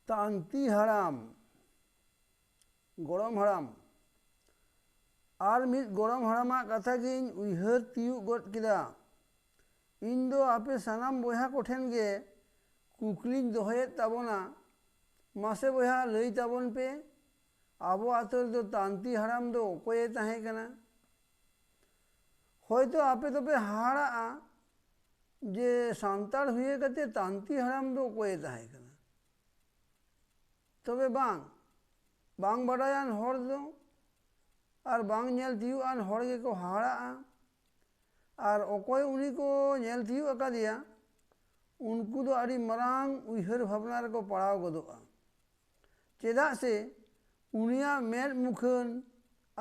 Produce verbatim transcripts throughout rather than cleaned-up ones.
ᱛᱟᱱᱛᱤ ᱦᱟᱲᱟᱢ, ᱜᱚᱲᱚᱢ ᱦᱟᱲᱟᱢ᱾ ᱟᱨ ᱢᱤᱫ ᱜᱚᱲᱚᱢ ᱦᱟᱲᱟᱢᱟᱜ ᱠᱟᱛᱷᱟ ᱜᱤᱧ ᱩᱭᱦᱟᱹᱨ ᱛᱤᱭᱩᱜ ᱜᱚᱫ ᱠᱮᱫᱟ᱾ ᱤᱧ ᱫᱚ ᱟᱯᱮ ᱥᱟᱱᱟᱢ ᱵᱚᱭᱦᱟ ᱠᱚᱴᱷᱮᱱ ᱜᱮ ᱠᱩᱠᱞᱤᱧ ᱫᱚᱦᱚᱭᱮᱫ ᱛᱟᱵᱚᱱᱟ, ᱢᱟᱥᱮ ᱵᱚᱭᱦᱟ, ᱞᱟᱹᱭ ᱛᱟᱵᱚᱱ ᱯᱮ, ᱟᱵᱚ ᱟᱛᱳ ᱨᱮᱫᱚ ᱛᱟᱱᱛᱤ ᱦᱟᱲᱟᱢ ᱫᱚ ᱚᱠᱚᱭᱮ ᱛᱟᱦᱮᱸ ᱠᱟᱱᱟ? ᱦᱚᱭᱛᱳ ᱟᱯᱮ ᱫᱚᱯᱮ ᱦᱟᱦᱟᱲᱟᱜᱼᱟ ᱡᱮ ᱥᱟᱱᱛᱟᱲ ᱦᱩᱭ ᱠᱟᱛᱮ ᱛᱟᱱᱛᱤ ᱦᱟᱲᱟᱢ ᱫᱚ ᱚᱠᱚᱭᱮ ᱛᱟᱦᱮᱸ ᱠᱟᱱᱟ? ᱛᱚᱵᱮ ᱵᱟᱝ, ᱵᱟᱝ ᱵᱟᱰᱟᱭᱟᱱ ᱦᱚᱲ ᱫᱚ ᱟᱨ ᱵᱟᱝ ᱧᱮᱞ ᱛᱤᱭᱳᱜ ᱟᱱ ᱦᱚᱲ ᱜᱮᱠᱚ ᱦᱟᱦᱟᱲᱟᱜᱼᱟ᱾ ᱟᱨ ᱚᱠᱚᱭ ᱩᱱᱤ ᱠᱚ ᱧᱮᱞ ᱛᱤᱭᱳᱜ ᱟᱠᱟᱫᱮᱭᱟ, ᱩᱱᱠᱩ ᱫᱚ ᱟᱹᱰᱤ ᱢᱟᱨᱟᱝ ᱩᱭᱦᱟᱹᱨ ᱵᱷᱟᱵᱽᱱᱟ ᱨᱮᱠᱚ ᱯᱟᱲᱟᱣ ᱜᱚᱫᱚᱜᱼᱟ᱾ ᱪᱮᱫᱟᱜ ᱥᱮ ᱩᱱᱤᱭᱟᱜ ᱢᱮᱫ ᱢᱩᱠᱷᱟᱹᱱ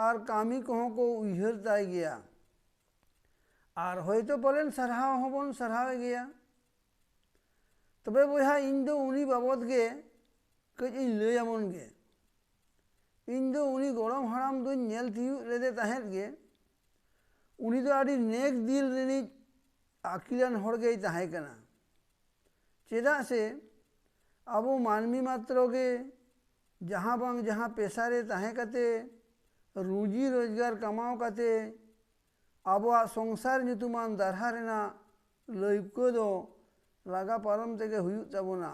ᱟᱨ ᱠᱟᱹᱢᱤ ᱠᱚᱦᱚᱸ ᱠᱚ ᱩᱭᱦᱟᱹᱨ ᱛᱟᱭ ᱜᱮᱭᱟ᱾ ᱟᱨ ᱦᱚᱭᱛᱳ ᱯᱟᱞᱮᱱ ᱥᱟᱨᱦᱟᱣ ᱦᱚᱸᱵᱚᱱ ᱥᱟᱨᱦᱟᱣᱮ ᱜᱮᱭᱟ᱾ ᱛᱚᱵᱮ ᱵᱚᱭᱦᱟ, ᱤᱧ ᱫᱚ ᱩᱱᱤ ᱵᱟᱵᱚᱫ ᱜᱮ ᱠᱟᱹᱡ ᱤᱧ ᱞᱟᱹᱭ ᱟᱵᱚᱱ ᱜᱮ᱾ ᱤᱧ ᱫᱚ ᱩᱱᱤ ᱜᱚᱲᱚᱢ ᱦᱟᱲᱟᱢ ᱫᱚᱧ ᱧᱮᱞ ᱛᱤᱭᱳᱜ ᱞᱮᱫᱮ ᱛᱟᱦᱮᱸᱫ ᱜᱮ᱾ ᱩᱱᱤ ᱫᱚ ᱟᱹᱰᱤ ᱱᱮᱠ ᱫᱤᱞ ᱨᱤᱱᱤᱡ ᱟᱹᱠᱤᱞᱟᱱ ᱦᱚᱲ ᱜᱮᱭ ᱛᱟᱦᱮᱸ ᱠᱟᱱᱟ᱾ ᱪᱮᱫᱟᱜ ᱥᱮ ᱟᱵᱚ ᱢᱟᱹᱱᱢᱤ ᱢᱟᱛᱨᱚ ᱜᱮ ᱡᱟᱦᱟᱸ ᱵᱟᱝ ᱡᱟᱦᱟᱸ ᱯᱮᱥᱟ ᱨᱮ ᱛᱟᱦᱮᱸ ᱠᱟᱛᱮ ᱨᱩᱡᱤ ᱨᱳᱡᱽᱜᱟᱨ ᱠᱟᱢᱟᱣ ᱠᱟᱛᱮ ᱟᱵᱚᱣᱟᱜ ᱥᱚᱝᱥᱟᱨ ᱧᱩᱛᱩᱢᱟᱱ ᱫᱟᱨᱦᱟ ᱨᱮᱱᱟᱜ ᱞᱟᱹᱭᱠᱟᱹ ᱫᱚ ᱞᱟᱜᱟ ᱯᱟᱨᱚᱢ ᱛᱮᱜᱮ ᱦᱩᱭᱩᱜ ᱛᱟᱵᱚᱱᱟ᱾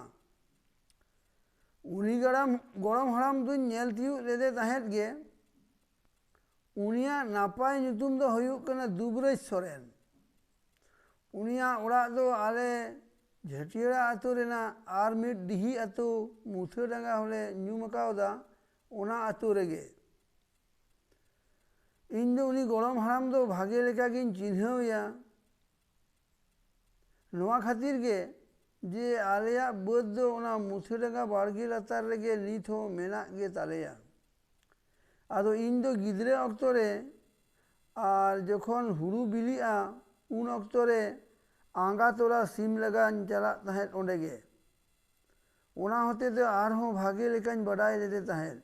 ᱩᱱᱤ ᱜᱟᱲᱟᱢ-, ᱜᱚᱲᱚᱢ ᱦᱟᱲᱟᱢ ᱫᱩᱧ ᱧᱮᱞ ᱛᱤᱭᱳᱜ ᱞᱮᱫᱮ ᱛᱟᱦᱮᱸᱫ ᱜᱮ᱾ ᱩᱱᱤᱭᱟᱜ ᱱᱟᱯᱟᱭ ᱧᱩᱛᱩᱢ ᱫᱚ ᱦᱩᱭᱩᱜ ᱠᱟᱱᱟ ᱫᱩᱵᱽᱨᱟᱹᱡᱽ ᱥᱚᱨᱮᱱ᱾ ᱩᱱᱤᱭᱟᱜ ᱚᱲᱟᱜ ᱫᱚ ᱟᱞᱮ ᱡᱷᱟᱹᱴᱭᱟᱹᱲᱟ ᱟᱹᱛᱩ ᱨᱮᱱᱟᱜ ᱟᱨ ᱢᱤᱫ ᱰᱤᱦᱤ ᱟᱹᱛᱩ ᱢᱩᱛᱷᱟᱹᱰᱟᱸᱜᱟ ᱦᱚᱸᱞᱮ ᱧᱩᱢ ᱟᱠᱟᱣᱫᱟ, ᱚᱱᱟ ᱟᱹᱛᱩ ᱨᱮᱜᱮ᱾ ᱤᱧ ᱫᱚ ᱩᱱᱤ ᱜᱚᱲᱚᱢ ᱦᱟᱲᱟᱢ ᱫᱚ ᱵᱷᱟᱜᱮ ᱞᱮᱠᱟ ᱜᱤᱧ ᱪᱤᱱᱦᱟᱹᱣ ᱮᱭᱟ᱾ ᱱᱚᱣᱟ ᱠᱷᱟᱹᱛᱤᱨ ᱜᱮ ᱡᱮ ᱟᱞᱮᱭᱟᱜ ᱵᱟᱹᱫᱽ ᱫᱚ ᱚᱱᱟ ᱢᱩᱛᱷᱟᱹᱰᱟᱸᱜᱟ ᱵᱟᱲᱜᱮ ᱞᱟᱛᱟᱨ ᱨᱮᱜᱮ ᱱᱤᱛ ᱦᱚᱸ ᱢᱮᱱᱟᱜ ᱜᱮ ᱛᱟᱞᱮᱭᱟ᱾ ᱟᱫᱚ ᱤᱧ ᱫᱚ ᱜᱤᱫᱽᱨᱟᱹ ᱚᱠᱛᱚ ᱨᱮ ᱟᱨ ᱡᱚᱠᱷᱚᱱ ᱦᱩᱲᱩ ᱵᱤᱞᱤᱜᱼᱟ, ᱩᱱ ᱚᱠᱛᱚ ᱨᱮ ᱟᱸᱜᱟ ᱛᱚᱨᱟ ᱥᱤᱢ ᱞᱟᱜᱟᱧ ᱪᱟᱞᱟᱜ ᱛᱟᱦᱮᱸᱫ ᱚᱸᱰᱮ ᱜᱮ᱾ ᱚᱱᱟ ᱦᱚᱛᱮ ᱛᱮ ᱟᱨᱦᱚᱸ ᱵᱷᱟᱜᱮ ᱞᱮᱠᱟᱧ ᱵᱟᱰᱟᱭ ᱞᱮᱫᱮ ᱛᱟᱦᱮᱸᱫ᱾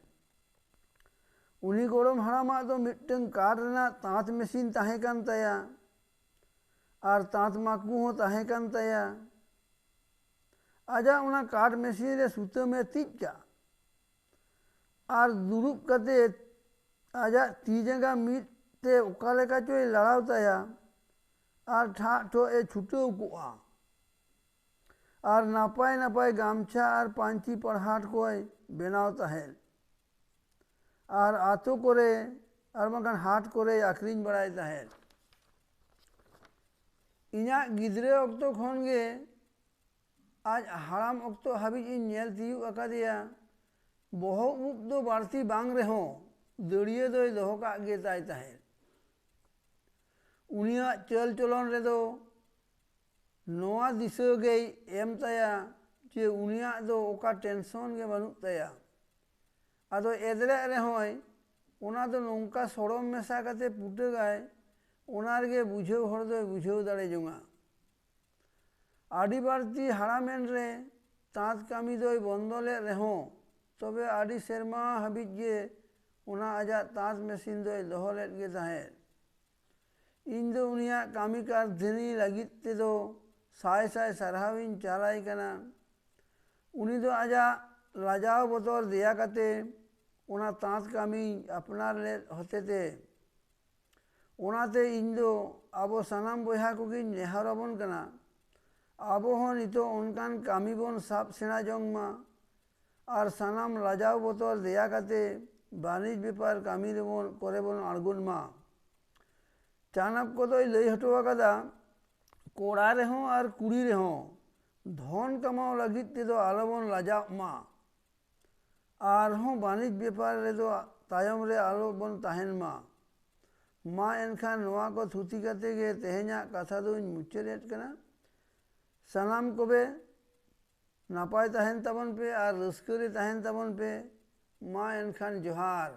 ᱩᱱᱤ ᱜᱚᱲᱚᱢ ᱦᱟᱲᱟᱢᱟᱜ ᱫᱚ ᱢᱤᱫᱴᱟᱝ ᱠᱟᱴ ᱨᱮᱱᱟᱜ ᱛᱟᱸᱛ ᱢᱮᱥᱤᱱ ᱛᱟᱦᱮᱸ ᱠᱟᱱ ᱛᱟᱭᱟ ᱟᱨ ᱛᱟᱸᱛ ᱢᱟᱠᱩ ᱦᱚᱸ ᱛᱟᱦᱮᱸ ᱠᱟᱱ ᱛᱟᱭᱟ᱾ ᱟᱡᱟᱜ ᱚᱱᱟ ᱠᱟᱴ ᱢᱮᱥᱤᱱ ᱨᱮ ᱥᱩᱛᱟᱹᱢᱮ ᱛᱤᱡ ᱠᱟᱜᱼᱟ᱾ ᱟᱨ ᱫᱩᱲᱩᱵ ᱠᱟᱛᱮ ᱟᱡᱟᱜ ᱛᱤ ᱡᱟᱸᱜᱟ ᱢᱤᱫ ᱛᱮ ᱚᱠᱟ ᱞᱮᱠᱟ ᱪᱚᱭ ᱞᱟᱲᱟᱣ ᱛᱟᱭᱟ ᱟᱨ ᱴᱷᱟᱜ ᱴᱷᱚᱜ ᱮ ᱪᱷᱩᱴᱟᱹᱣ ᱠᱚᱜᱼᱟ᱾ ᱟᱨ ᱱᱟᱯᱟᱭ ᱱᱟᱯᱟᱭ ᱜᱟᱢᱪᱷᱟ ᱟᱨ ᱯᱟᱹᱧᱪᱤ ᱯᱟᱲᱦᱟᱴ ᱠᱚᱭ ᱵᱮᱱᱟᱣ ᱛᱟᱦᱮᱸᱫ᱾ ᱟᱨ ᱟᱛᱳ ᱠᱚᱨᱮ ᱟᱨ ᱵᱟᱝᱠᱷᱟᱱ ᱦᱟᱴ ᱠᱚᱨᱮᱭ ᱟᱹᱠᱷᱨᱤᱧ ᱵᱟᱲᱟᱭ ᱛᱟᱦᱮᱸᱫ᱾ ᱤᱧᱟᱹᱜ ᱜᱤᱫᱽᱨᱟᱹ ᱚᱠᱛᱚ ᱠᱷᱚᱱ ᱜᱮ ᱟᱡ ᱦᱟᱲᱟᱢ ᱚᱠᱛᱚ ᱦᱟᱹᱵᱤᱡ ᱤᱧ ᱧᱮᱞ ᱛᱤᱭᱳᱜ ᱟᱠᱟᱫᱮᱭᱟ᱾ ᱵᱚᱦᱚᱜ ᱩᱵ ᱫᱚ ᱵᱟᱹᱲᱛᱤ ᱵᱟᱝ ᱨᱮᱦᱚᱸ ᱫᱟᱹᱲᱭᱟᱹ ᱫᱚᱭ ᱫᱚᱦᱚ ᱠᱟᱜ ᱜᱮ ᱛᱟᱭ ᱛᱟᱦᱮᱸᱫ᱾ ᱩᱱᱤᱭᱟᱜ ᱪᱟᱹᱞ ᱪᱚᱞᱚᱱ ᱨᱮᱫᱚ ᱱᱚᱣᱟ ᱫᱤᱥᱟᱹ ᱜᱮᱭ ᱮᱢ ᱛᱟᱭᱟ ᱡᱮ ᱩᱱᱤᱭᱟᱜ ᱫᱚ ᱚᱠᱟ ᱴᱮᱱᱥᱚᱱ ᱜᱮ ᱵᱟᱹᱱᱩᱜ ᱛᱟᱭᱟ᱾ ᱟᱫᱚ ᱮᱫᱽᱨᱮᱜ ᱨᱮᱦᱚᱸᱭ ᱚᱱᱟ ᱫᱚ ᱱᱚᱝᱠᱟ ᱥᱚᱲᱚᱢ ᱢᱮᱥᱟ ᱠᱟᱛᱮ ᱯᱩᱴᱟᱹᱜᱟᱭ, ᱚᱱᱟ ᱨᱮᱜᱮ ᱵᱩᱡᱷᱟᱹᱣ ᱦᱚᱲ ᱫᱚᱭ ᱵᱩᱡᱷᱟᱹᱣ ᱫᱟᱲᱮ ᱡᱚᱝᱟ᱾ ᱟᱹᱰᱤ ᱵᱟᱹᱲᱛᱤ ᱦᱟᱲᱟᱢᱮᱱ ᱨᱮ ᱛᱟᱸᱛ ᱠᱟᱹᱢᱤ ᱫᱚᱭ ᱵᱚᱱᱫᱚ ᱞᱮᱫ ᱨᱮᱦᱚᱸ, ᱛᱚᱵᱮ ᱟᱹᱰᱤ ᱥᱮᱨᱢᱟ ᱦᱟᱹᱵᱤᱡ ᱜᱮ ᱚᱱᱟ ᱟᱡᱟᱜ ᱛᱟᱸᱛ ᱢᱮᱥᱤᱱ ᱫᱚᱭ ᱫᱚᱦᱚ ᱞᱮᱫ ᱜᱮ ᱛᱟᱦᱮᱸᱫ᱾ ᱤᱧ ᱫᱚ ᱩᱱᱤᱭᱟᱜ ᱠᱟᱹᱢᱤ ᱠᱟᱨᱫᱷᱟᱹᱱᱤ ᱞᱟᱹᱜᱤᱫ ᱛᱮᱫᱚ ᱥᱟᱭ ᱥᱟᱭ ᱥᱟᱨᱦᱟᱣᱤᱧ ᱪᱟᱞᱟᱭ ᱠᱟᱱᱟ᱾ ᱩᱱᱤ ᱫᱚ ᱟᱡᱟᱜ ᱞᱟᱡᱟᱣ ᱵᱚᱛᱚᱨ ᱫᱮᱭᱟ ᱠᱟᱛᱮ ᱚᱱᱟ ᱛᱟᱸᱛ ᱠᱟᱹᱢᱤᱭ ᱟᱯᱱᱟᱨ ᱞᱮᱫ ᱦᱚᱛᱮᱛᱮ᱾ ᱚᱱᱟᱛᱮ ᱤᱧ ᱫᱚ ᱟᱵᱚ ᱥᱟᱱᱟᱢ ᱵᱚᱭᱦᱟ ᱠᱚᱜᱮᱧ ᱱᱮᱦᱚᱨ ᱟᱵᱚᱱ ᱠᱟᱱᱟ, ᱟᱵᱚ ᱦᱚᱸ ᱱᱤᱛᱚᱜ ᱚᱱᱠᱟᱱ ᱠᱟᱹᱢᱤ ᱵᱚᱱ ᱥᱟᱵ ᱥᱮᱬᱟ ᱡᱚᱝ ᱢᱟ᱾ ᱟᱨ ᱥᱟᱱᱟᱢ ᱞᱟᱡᱟᱣ ᱵᱚᱛᱚᱨ ᱫᱮᱭᱟ ᱠᱟᱛᱮ ᱵᱟᱹᱱᱤᱡᱽ ᱵᱮᱯᱟᱨ ᱠᱟᱹᱢᱤ ᱨᱮᱵᱚᱱ, ᱠᱚᱨᱮ ᱵᱚᱱ ᱟᱬᱜᱚᱱ ᱢᱟ᱾ ᱪᱟᱱᱟᱯ ᱠᱚᱫᱚᱭ ᱞᱟᱹᱭ ᱦᱚᱴᱚ ᱟᱠᱟᱫᱟ, ᱠᱚᱲᱟ ᱨᱮᱦᱚᱸ ᱟᱨ ᱠᱩᱲᱤ ᱨᱮᱦᱚᱸ ᱫᱷᱚᱱ ᱠᱟᱢᱟᱣ ᱞᱟᱹᱜᱤᱫ ᱛᱮᱫᱚ ᱟᱞᱚᱵᱚᱱ ᱞᱟᱡᱟᱜ ᱢᱟ᱾ ᱟᱨᱦᱚᱸ ᱵᱟᱹᱱᱤᱡᱽ ᱵᱮᱯᱟᱨ ᱨᱮᱫᱚ ᱛᱟᱭᱚᱢ ᱨᱮ ᱟᱞᱚᱵᱚᱱ ᱛᱟᱦᱮᱱ ᱢᱟ᱾ ᱢᱟ ᱮᱱᱠᱷᱟᱱ ᱱᱚᱣᱟ ᱠᱚ ᱛᱷᱩᱛᱤ ᱠᱟᱛᱮ ᱜᱮ ᱛᱮᱦᱮᱧᱟᱜ ᱠᱟᱛᱷᱟ ᱫᱚᱧ ᱢᱩᱪᱟᱹᱫ ᱮᱫ ᱠᱟᱱᱟ᱾ ᱥᱟᱱᱟᱢ ᱠᱚᱜᱮ ᱱᱟᱯᱟᱭ ᱛᱟᱦᱮᱱ ᱛᱟᱵᱚᱱ ᱯᱮ ᱟᱨ ᱨᱟᱹᱥᱠᱟᱹ ᱨᱮ ᱛᱟᱦᱮᱱ ᱛᱟᱵᱚᱱ ᱯᱮ᱾ ᱢᱟ ᱮᱱᱠᱷᱟᱱ ᱡᱚᱦᱟᱨ᱾